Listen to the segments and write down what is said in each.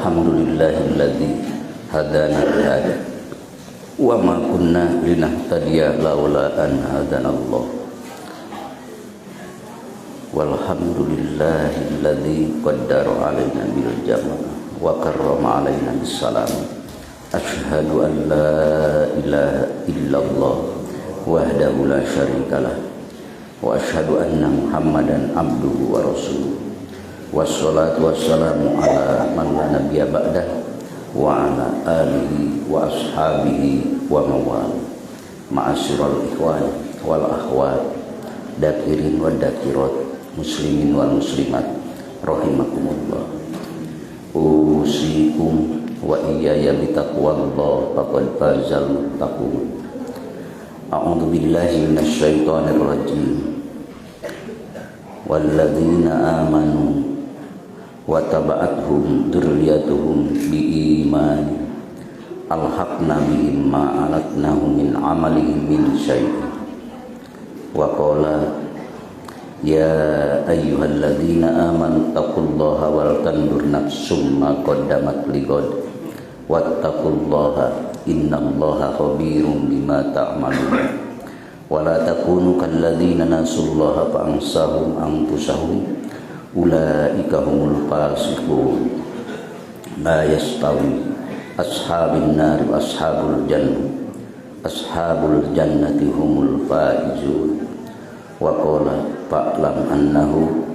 Alhamdulillahilladzi hadana li hada wa ma kunna linahtadiya laula an hadanallah. Walhamdulillahilladzi qaddara alaina bil jamaah wa karrama alaina bis salam. Asyhadu an la ilaha illallah wahdahu la syarikalah wa asyhadu anna Muhammadan abduhu wa rasuluh. Wassalatu wassalamu ala man la nabiyya ba'dah wa ala alihi wa ashabihi wa mawal. Ma'asyiral ikhwan wal akhwat, dakirin wa dakirat, muslimin wal muslimat rahimakumullah. Usikum wa iyaya bitaqwallah faqad fazal muttaqun. A'udzu billahi minasyaitonir rajim. Walladzina amanu wa taba'athum dzurriyyatuhum biiman alhaqna bihim ma alatnahum min amalihim min syai'. Wa qala ya ayyuhalladzina amanu taqullaha wal tandur nafsum ma qaddamat ligad wattaqullaha innallaha khabirum bima ta'malun. Wa la takunu kalladzina nasullaha fa ansahum anfusahum ulaika humul fasiqun. La yastawi ashabun nar wa ashabul jannah, ashabul jannati humul faizun. Wa qala fa'lam annahu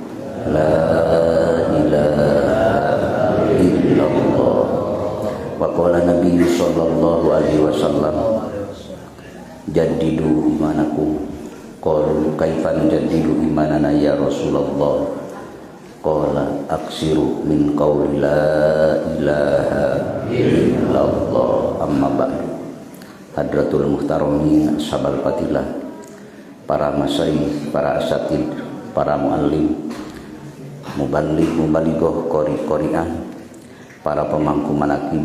la ilaha illallah. Wa qala Nabi sallallahu alaihi wasallam, jaddidu imanakum. Qalu kaifa nujaddidu imanana ya Rasulullah? Qala aksiru min qawli la ilaha illallah. Amma ba'du. Hadratul muhtaramin, ashabal fadilah, para masyayikh, para asatid, para muallim, muballigh, mubalighah, qori-qori'ah, para pemangku manakib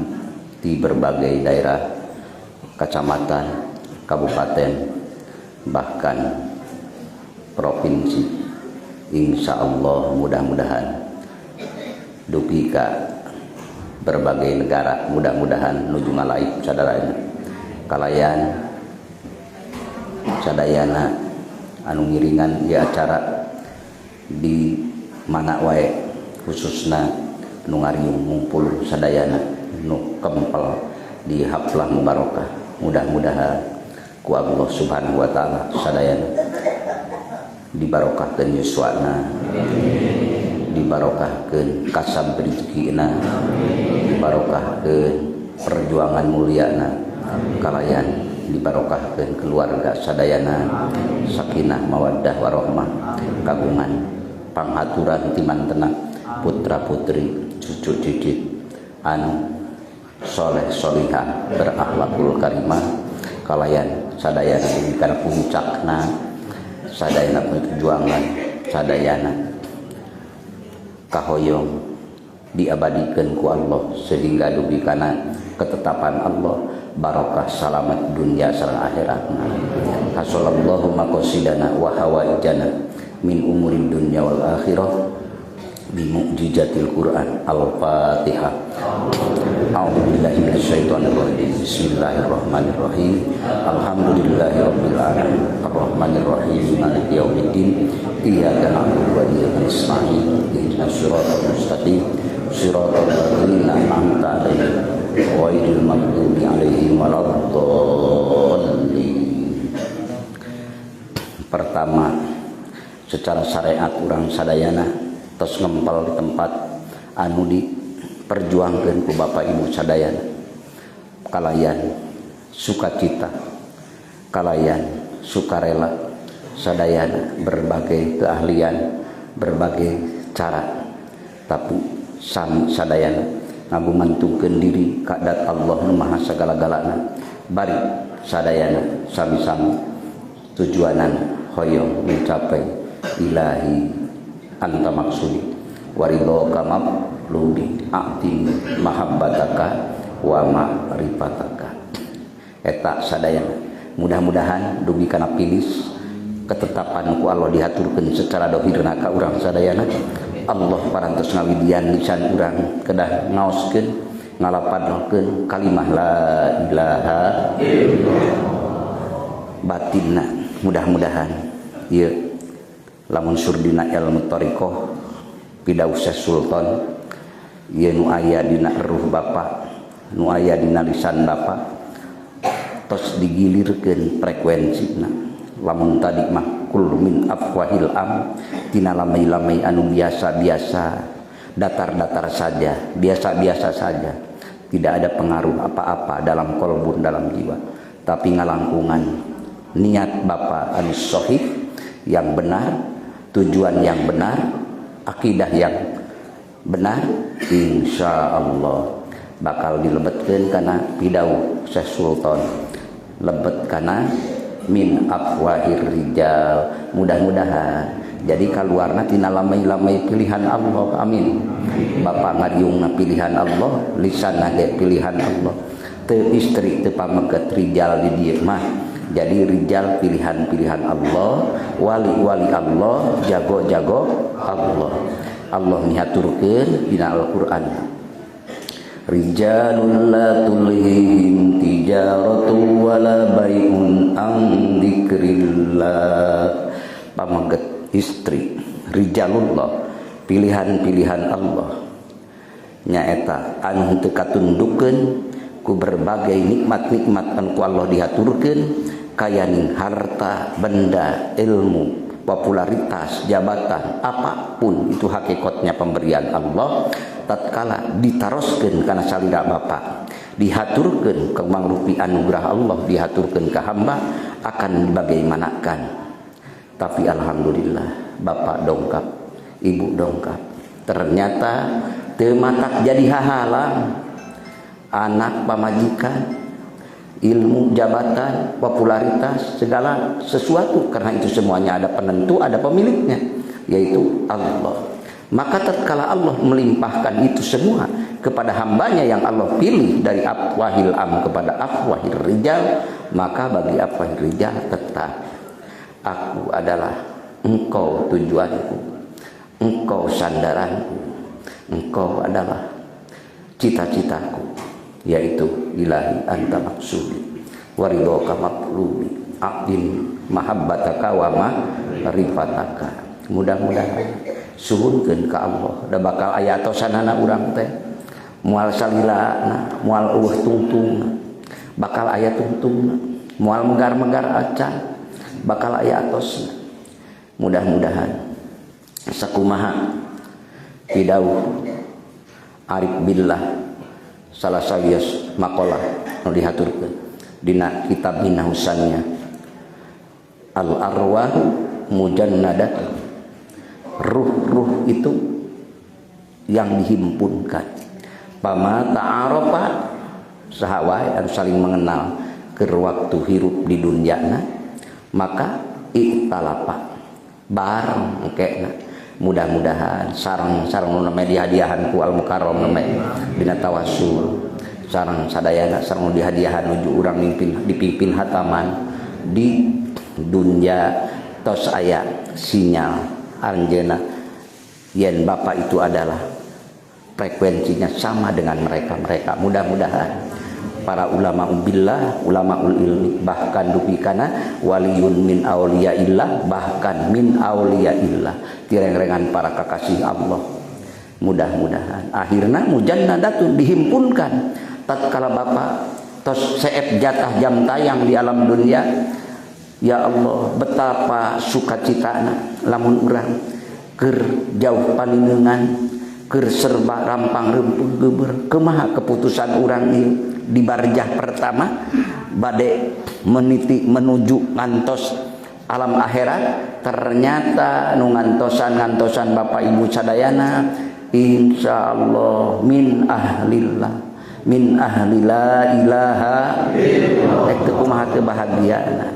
di berbagai daerah, kecamatan, kabupaten, bahkan provinsi. Insya Allah mudah-mudahan dugi ka berbagai negara, mudah-mudahan nuju ngalaib sadarana kalayan sadayana anu ngiringan ya acara di mana wae, khususna nu ngariung ngumpul sadayana nu kempel di haflah mubarakah. Mudah-mudahan ku Allah Subhanahu wa taala sadayana dibarokahkeun yuswana, dibarokahkeun kasab rezekina, dibarokahkeun perjuangan mulyana kalayan, dibarokahkeun keluarga sadayana, sakinah mawaddah warahmah, kagungan panghaturan timantena putra putri cucu cicit anu soleh solihah berakhlakul karimah kalayan sadayana demikian puncakna sadayana perjuangan sadayana kahoyong diabadikeun ku Allah sehingga dugi kana ketetapan Allah barokah salamat dunia sareng akhirat. Hasallallahu maqasidana wa hawaijana min umurid dunya wal akhirah bi mu'jizatil Quran. Al-Fatihah. A'udzu billahi minasyaitonir rajim. Bismillahirrahmanirrahim. Alhamdulillahirabbil alamin. Arrahmanirrahim. Maliki yaumiddin. Iyyaka na'budu wa iyyaka nasta'in. Ihdinas siratal mustaqim. Siratal ladzina an'amta 'alaihim ghairil maghdubi 'alaihim waladdallin. Pertama, secara syariat urang sadayana tos ngempel di tempat anu diperjuangkeun ku Bapak Ibu sadayana kalayan sukacita, kalayan sukarela sadayana, berbagai keahlian, berbagai cara, tapi sadayana ngagumantungkeun diri ka dat Allah nu maha sagala-galana. Bari sadayana sami-sami tujuanan hoyong mencapai ilahi anta maksudi waridhoka mablubi a'ti mahabbataka wa ma'rifataka. Eta sadayana mudah-mudahan dugi kana pilis ketetapan ku Allah dihaturkeun secara dohirna ka urang sadayana. Allah parantos ngawidian lisan urang kedah ngaoskeun ngalapadkeun kalimah la ilaha illallah. Batinna mudah-mudahan ieu lamun surdina ilmu thariqah pidauh Syekh Sultan ieu nu aya dina ruh bapak, nu aya dina lisan bapak tos digilirkeun frekuensina. Lamun tadi mah kul min afwahil am tina lamai-lamai anu biasa-biasa, datar-datar saja, biasa-biasa saja, tidak ada pengaruh apa-apa dalam kolbun, dalam jiwa, tapi ngalangkungan niat bapak anu sahih yang benar, tujuan yang benar, akidah yang benar, insya Allah bakal dilebetkeun kana pidauh Syekh Sultan, lebet kana min afwahir rijal. Mudah-mudahan jadi kaluarna tina lamai-lamai pilihan Allah. Amin. Bapak ngariungna pilihan Allah, lisanna ge pilihan Allah, teu istri teu pameget rijal di dieu mah. Jadi rijal pilihan-pilihan Allah, wali-wali Allah, jago-jago Allah. Allah mihaturkeun dina Al-Qur'an, rijalul la tulhihim tijaratu wala bai'un an dzikrillah. Pameget istri rijalullah, pilihan-pilihan Allah nyaeta anu teu katundukeun ku berbagai nikmat-nikmat anu ku Allah dihaturkeun, kayaning harta, benda, ilmu, popularitas, jabatan, apapun itu hakikatnya pemberian Allah. Tatkala ditaroskeun kana salira bapa, dihaturkeun ke mangrupi anugerah Allah, dihaturkeun ka hamba akan dibagaimanakan. Tapi alhamdulillah bapak dongkap, ibu dongkap, ternyata teu matak jadi hahalang. Anak, pamajikan, ilmu, jabatan, popularitas, segala sesuatu, karena itu semuanya ada penentu, ada pemiliknya, yaitu Allah. Maka tatkala Allah melimpahkan itu semua kepada hambanya yang Allah pilih dari afwahil am kepada afwahil rijal, maka bagi afwahil rijal tetap aku adalah engkau tujuanku, engkau sandaranku, engkau adalah cita-citaku, yaitu ilahi anta maksudi waridhoka matlubi a'din mahabbataka wa ma'rifataka. Mudah-mudahan suhunkeun ka Allah, da bakal aya atosanana urang teh moal salilana, moal eueuh tungtungna, bakal aya tungtungna, moal megar-megar acan, bakal aya atosna. Mudah-mudahan sakumaha pidauh arif billah salah sawios maqalah nu dihaturkeun dina kitab Minahusannya, al arwahu mujannadat, ruh-ruh itu yang dihimpunkan. Pama ta'arofa, saha wae anu saling mengenal keur waktu hirup di dunyana, maka iktalapa bareng engkena. Mudah-mudahan sareng-sareng nu namanya dihadiahan ku Al Mukarram namanya dina tawasul, sareng sadayana sareng nu dihadiahan nuju urang mimpin, dipimpin hataman di dunya tos aya sinyal anjeunna yen bapak itu adalah frekuensinya sama dengan mereka-mereka. Mudah-mudahan para ulama billah, ulama ul ilmi, bahkan dupi kana waliyun min auliyaillah, bahkan min auliyaillah, tireng-rengan para kekasih Allah. Mudah-mudahan akhirna mujannadatun dihimpunkan tatkala bapak tos seep jatah jam tayang di alam dunia. Ya Allah, betapa sukacitana lamun urang keur jauh paningeungan, keur serba rampang rempeng geber, kumaha keputusan urang ieu di barjah pertama bade meniti menuju ngantos alam akhirat. Ternyata nu ngantosan-ngantosan bapak ibu sadayana insyaallah min ahlillah, min ahli la ilaha illallah. Rek teu kumaha teu bahagiana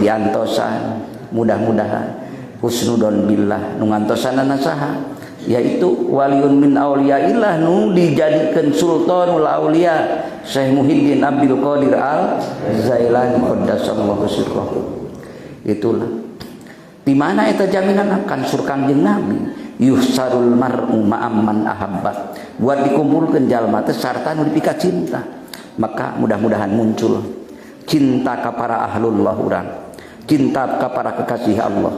diantosan. Mudah-mudahan husnudon billah nu ngantosanana saha, yaitu waliun min auliyaillah nu dijadikeun sultanul aulia Syekh Muhyiddin Abdul Qadir Al Zailani qaddasallahu sirrahu. Itulah di mana eta jaminan akan sur Kangjeng Nabi. Yuhsarul mar'u ma'amman ahabba. Buat dikumpulkeun jalma teh sarta nu dipika cinta. Maka mudah-mudahan muncul cinta ka para ahlullah urang, cinta ka para kekasih Allah.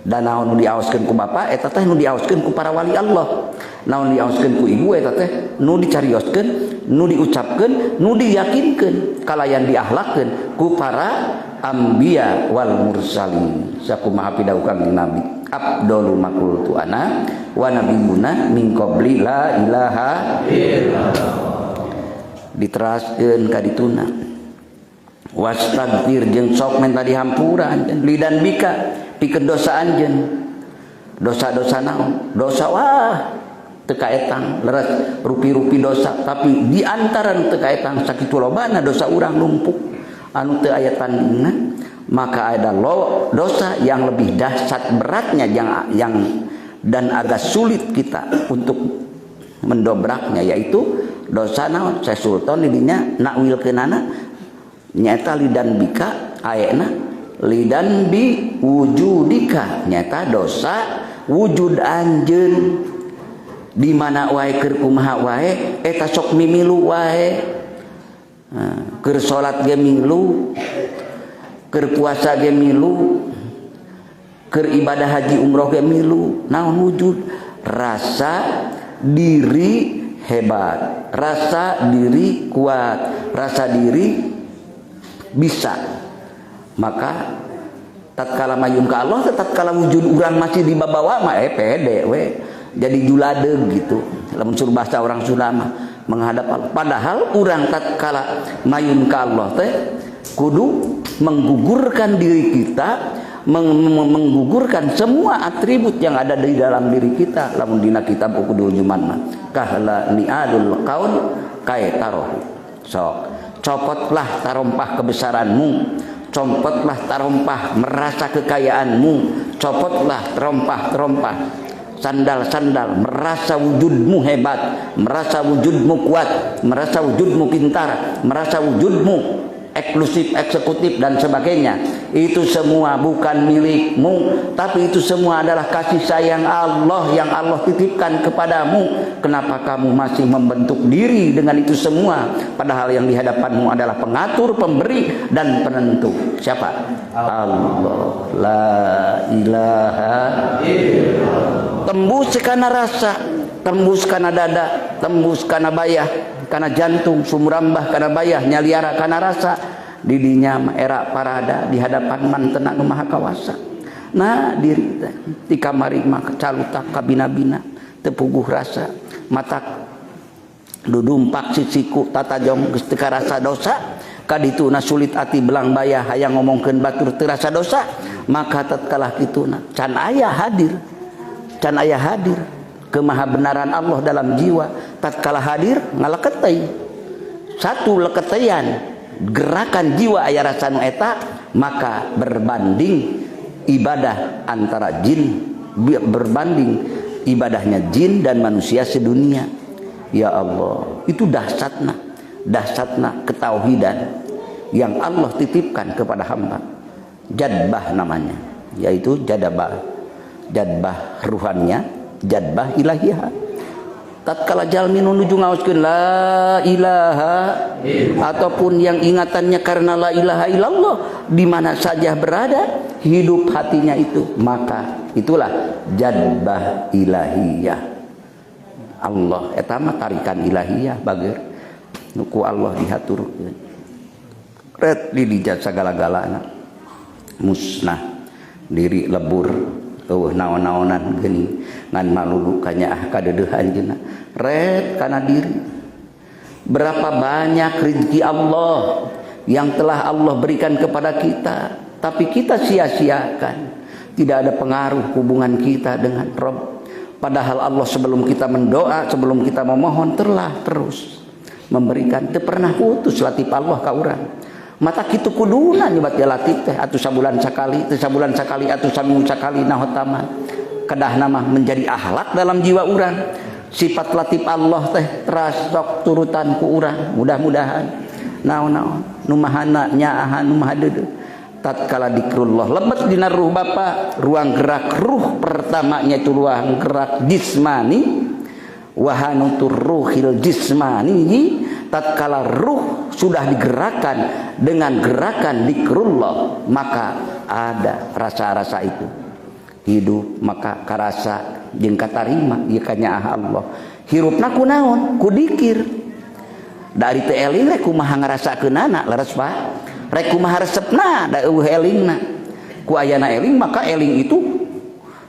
Dan naon nu diaoskeun ku bapa eta teh nu diaoskeun ku para wali Allah. Naon diaoskeun ku ibu eta teh nu dicarioskeun, nu diucapkeun, nu diyakinkeun, kalayan diahlakeun ku para anbiya wal mursalin. Sakumaha pidawuh Kangjeng Nabi, afdalu maqultu ana wa nabiyuna min qabli la ilaha illallah. Diteraskeun ka dituna. Wastagfir jeung sok menta dihampura anjeun lidan bika pikeun dosa anjeun. Dosa-dosa naon? Dosa wah teu kaetang leres rupi-rupi dosa, tapi di antara nu teu kaetang sakitu lobana dosa urang numpuk anu teu aya tandingna. Maka ada dosa yang lebih dahsyat beratnya yang dan agak sulit kita untuk mendobraknya, yaitu dosa naon? Syekh Sultan didinya nakwilkeunana nyaeta lidan bika aena lidan bi wujudika, nyaeta dosa wujud anjeun di mana wae keur kumaha wae eta sok mimilu wae. Keur salat ge milu, keur puasa ge milu, keur ibadah haji umroh ge milu. Naon wujud? Rasa diri hebat, rasa diri kuat, rasa diri bisa. Maka tatkala mayun ka Allah, tatkala wujud urang masih dibawa mah pede we, jadi juladeg gitu. Lamun suruh bahasa orang Sunda mah menghadap Allah. Padahal urang tatkala mayun ka Allah teh kudu menggugurkan diri kita, menggugurkan semua atribut yang ada di dalam diri kita. Lamun dina kitab Uqudul Juman mah kahla ni'adul qaul kay tarohu. Sok copotlah tarompah kebesaranmu, copotlah tarompah merasa kekayaanmu, copotlah terompah-terompah sandal-sandal merasa wujudmu hebat, merasa wujudmu kuat, merasa wujudmu pintar, merasa wujudmu eksklusif, eksekutif dan sebagainya. Itu semua bukan milikmu, tapi itu semua adalah kasih sayang Allah yang Allah titipkan kepadamu. Kenapa kamu masih membentuk diri dengan itu semua, padahal yang di hadapanmu adalah pengatur, pemberi dan penentu? Siapa? Allah. La ilaha illallah. Tembus kana rasa, tembus kana dada, tembus kana bayah, kana jantung, sumrambah kana bayah, nyaliara kana rasa. Didinya era parada di hadapan mantena nu maha kawasa. Nah diri teh di kamari mah calutak kabina-bina teu puguh rasa, matak dudumpak sisiku tatajong geus teu karasa dosa, kadituna sulit ati belang bayah hayang ngomongkeun batur teu rasa dosa. Maka tatkala kituna can aya hadir, can aya hadir kemahabenaran Allah dalam jiwa. Tatkala hadir ngaleketei satu leketean gerakan jiwa aya rasa nu eta, maka berbanding ibadah antara jin, berbanding ibadahnya jin dan manusia sedunia. Ya Allah, itu dahsyatna, dahsyatna ketauhidan yang Allah titipkan kepada hamba. Jadbah namanya, yaitu jadabah, jadbah ruhannya, jadbah ilahiyah. Tatkala jalmi nu nuju ngaoskeun la ilaha ataupun yang ingatannya karena la ilaha illallah di mana saja berada hidup hatinya itu, maka itulah jadbah ilahiyah. Allah eta mah tarikan ilahiyah bager nu ku Allah dihaturkeun. Ret di sagala-galana musnah diri lebur eueuh naon-naonan geuning ngan malulu kanyaah kadeudeuh anjeunna ret kana diri. Berapa banyak rezeki Allah yang telah Allah berikan kepada kita, tapi kita sia-siakan. Tidak ada pengaruh hubungan kita dengan Rabb. Padahal Allah sebelum kita mendoa, sebelum kita memohon telah terus memberikan. Teu pernah putus latif Allah ka urang. Mata kitu kuduna nyebat ya latif teh atuh sabulan sakali, teu sabulan sakali atuh saminggu sakali nahotaman. Kedah nama menjadi akhlak dalam jiwa urang. Sifat latif Allah teh terasok turutan ku urang. Mudah-mudahan naon-naon nu mahana nyaahan nu maha deudeuh. Tatkala dikrullah lebet dina ruh Bapak, ruang gerak ruh pertamanya itu ruang gerak jismani, wahanutur ruhil jismani. Tatkala ruh sudah digerakkan dengan gerakan dikrullah, maka ada rasa-rasa itu hidup, maka karasa jeung katarima ieu kanyaah Allah. Hirupna kunaon? Ku dikir. Dari teu eling rek kumaha ngarasakeunana, leres Pak? Rek kumaha resepna da eueuh elingna. Ku ayana eling maka eling itu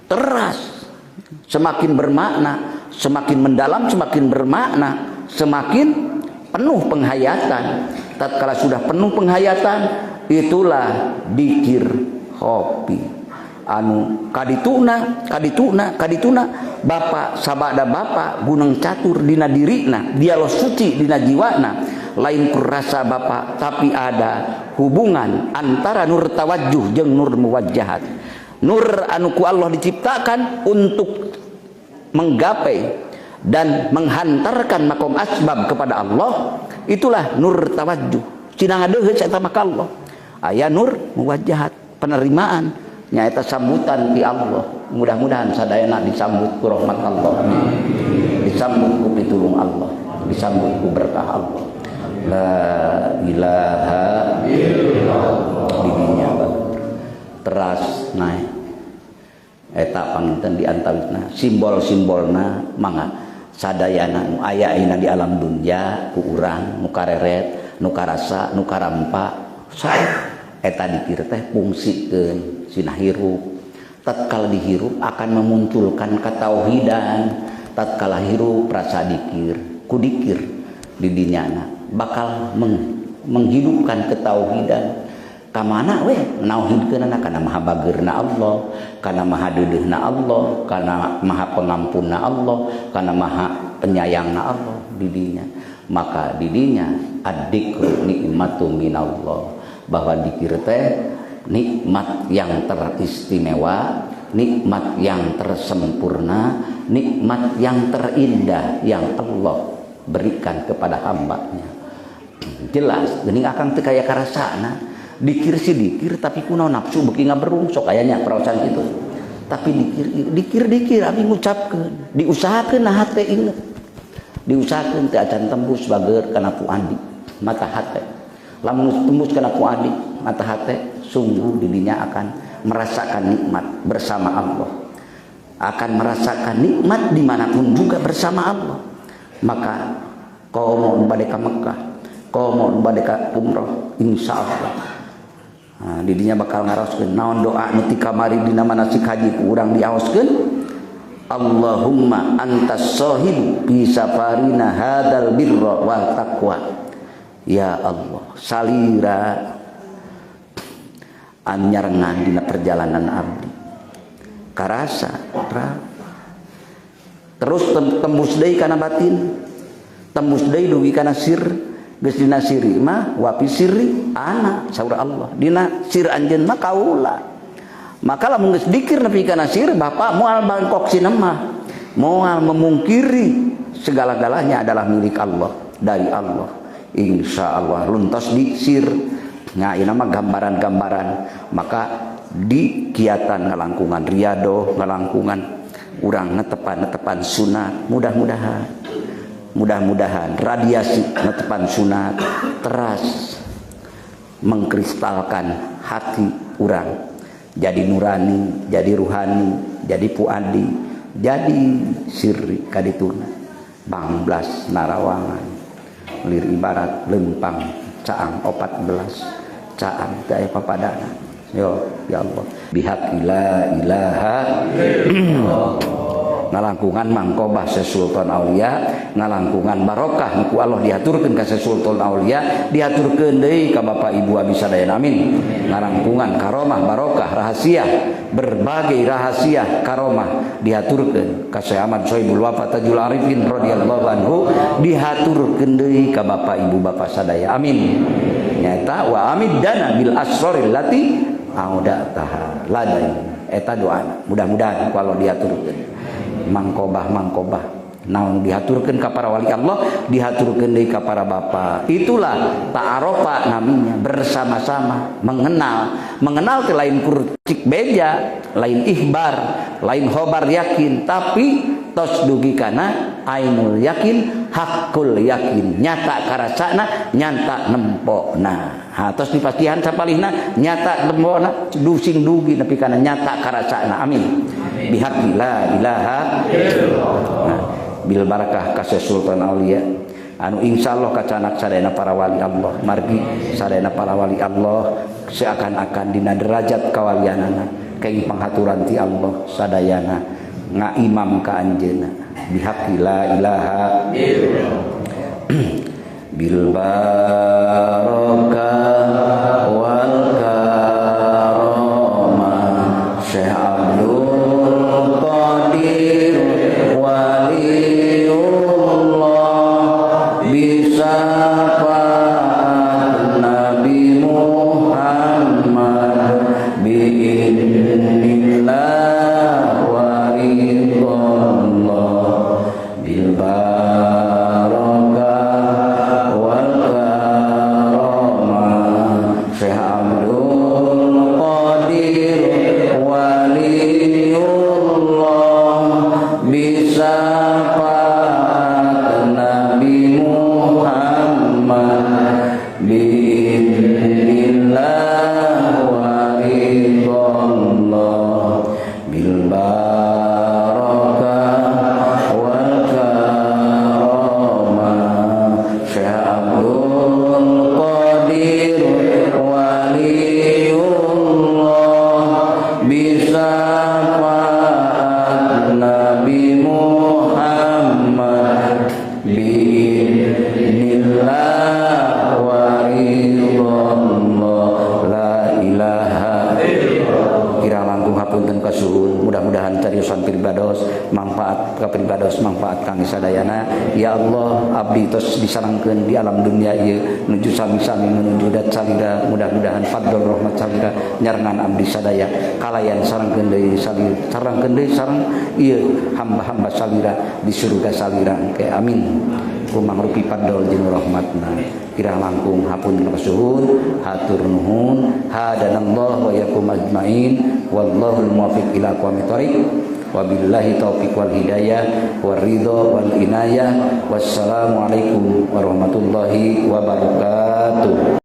teras, semakin bermakna, semakin mendalam, semakin bermakna, semakin penuh penghayatan. Tatkala sudah penuh penghayatan, itulah dikir hobi anu kadituna kadituna kadituna Bapak sabada Bapak gunung catur dina dirina, dialog suci dina jiwana, lain kurasa Bapak, tapi ada hubungan antara nur tawajjuh jeung nur muwajjahat. Nur anu ku Allah diciptakan untuk menggapai dan menghantarkan makom asbab kepada Allah, itulah nur tawajjuh. Cina ngadeuheut eta maka Allah. Aya nur muwajjahat, penerimaan nyaeta sambutan ti Allah. Mudah-mudahan sadayana disambut ku rahmat Allah, disambut ku pitulung Allah, disambut ku berkah Allah. La ilaha illallah. Didinya teras naik eta panginten di antawisna simbol-simbolna mangga sadayana nu aya ayeuna di alam dunya ku urang nu kareret, nu karasa, nu karampa sae eta dikir teh fungsikeun sina hirup. Tatkala dihirup akan memunculkan ketauhidan. Tatkala hirup rasa dikir ku dikir di dinyana bakal menghidupkan ketauhidan. Kamana weh nauhidkeunana kana maha bageurna Allah, kana maha deudeuhna Allah, kana maha pengampunna Allah, kana maha penyayangna Allah didinya. Maka didinya ad-dzikru nikmatu minallah, bahwa dikir teh nikmat yang teristimewa, nikmat yang tersempurna, nikmat yang terindah yang Allah berikan kepada hambanya. Jelas geuning akang teu kaya karasana. Dikir sih dikir, tapi kunaon nafsu beuki ngaberung sok aya nya perasaan kitu. Tapi dikir dikir dikir abi ngucapkeun, diusahakeun nah hate inget. Diusahakeun teu acan tembus bager kana fuadi mata hate. Lamun tembus kana fuadi mata hate, sungguh dirinya akan merasakan nikmat bersama Allah. Akan merasakan nikmat dimanapun juga bersama Allah. Maka komo bade ka Mekah, komo bade ka umroh, insyaallah. Nah, didinya bakal ngaraoskeun naon doa nu ti kamari dina manasik haji ku urang diaoskeun, Allahumma antas sahibu fi safarina hadzal birra wal taqwa. Ya Allah, salira anyarengan dina perjalanan abdi. Karasa ra. Terus tembus deui kana batin, tembus deui dugi kana sir. Geus dina siri mah wa fi sirri ana saur Allah, dina sir anjeun mah kaula. Maka lamun geus dikir nepi kana sir, Bapak moal bangkok sinemah, moal memungkiri segala-galanya adalah milik Allah, dari Allah. Insyaallah luntas di sir. Nah, ini mah gambaran-gambaran. Maka di kiatan ngalangkungan riadoh, ngalangkungan urang netepan-netepan sunat, mudah-mudahan radiasi netepan sunat teras mengkristalkan hati urang jadi nurani, jadi ruhani, jadi fuadi, jadi sirri kadituna banglas narawangan lir ibarat lempang caang 14 caang teu aya papadana. Yo ya Allah bihaq la ilaha illallah. Ngalangkungan mangkobah Sultan Aulia, ngalangkungan barokah ku Allah diaturkeun ka Sultan Aulia, diaturkeun deui ka Bapak Ibu abi sadayana, amin. Ngalangkungan karomah barokah rahasia, berbagai rahasia karomah diaturkeun ka Syekh Ahmad Sohibul Wafa Tajul Arifin radhiyallahu anhu, diaturkeun deui ka Bapak Ibu Bapak sadaya, amin. Nyata wa amid dana bil asraril lati audataha ladai eta doana, mudah-mudahan kalau diaturkeun mangkobah mangkobah Naon dihaturkeun ka para wali Allah, dihaturkeun deui ka para bapa. Itulah ta'arofa namanya, bersama-sama mengenal. Mengenal teh lain kurcik beja, lain ikhbar, lain khobar yakin, tapi tos dugi kana ainul yakin, hakul yakin, nyata karasana, nyata nempona. Ha, tos dipastihan sapalihna nyata nempona, sing dugi nepi kana nyata karasana. Amin. Bihaqi la ilaha illallah. Nah, bil barakah kasih Sultan Aulia anu insyaallah kacanak sadayana para wali Allah, margi sadayana para wali Allah seakan-akan dina derajat kawalianana kenging panghaturan ti Allah sadayana ngaimam ka anjeunna. Bihaqi la ilaha illallah. Bil barakah wal karomah Syekh Abdul Qadir Waliullah bisafaat Nabi Muhammad biidznillah wa ridhallah. Bil barakah wal karomah Syekh Abdul Qadir Waliullah bisafaat Nabi Muhammad biidznillah wa ridhallah. Bil barakah wal karomah Syekh Abdul Qadir Waliullah bisafaat Nabi Muhammad biidznillah wa ridhallah. La ilaha illallah. Kirang langkung hapunten kasuhun, mudah-mudahan cariosan pribados manfaat kapribados, manfaat kang sadayana. Ya Allah, abdi tos disarengkeun di alam dunia ieu nuju sami-sami menuju dat salira, mudah-mudahan fadl rahmat salira nyarengan abdi sadaya kalayan sarengkeun deui salira, sarengkeun deui sareng ieu hamba-hamba salira di surga salira engke. Amin. Kumangrupi fadl jeung rahmatna. Kirang langkung hapunten kasuhun, hatur nuhun. Hadanallahu wa yakum ajmain, wallahul muwaffiq ila aqwamit thoriq, wabillahi taufiq wal hidayah war ridho wal inayah. Wassalamualaikum warahmatullahi wabarakatuh.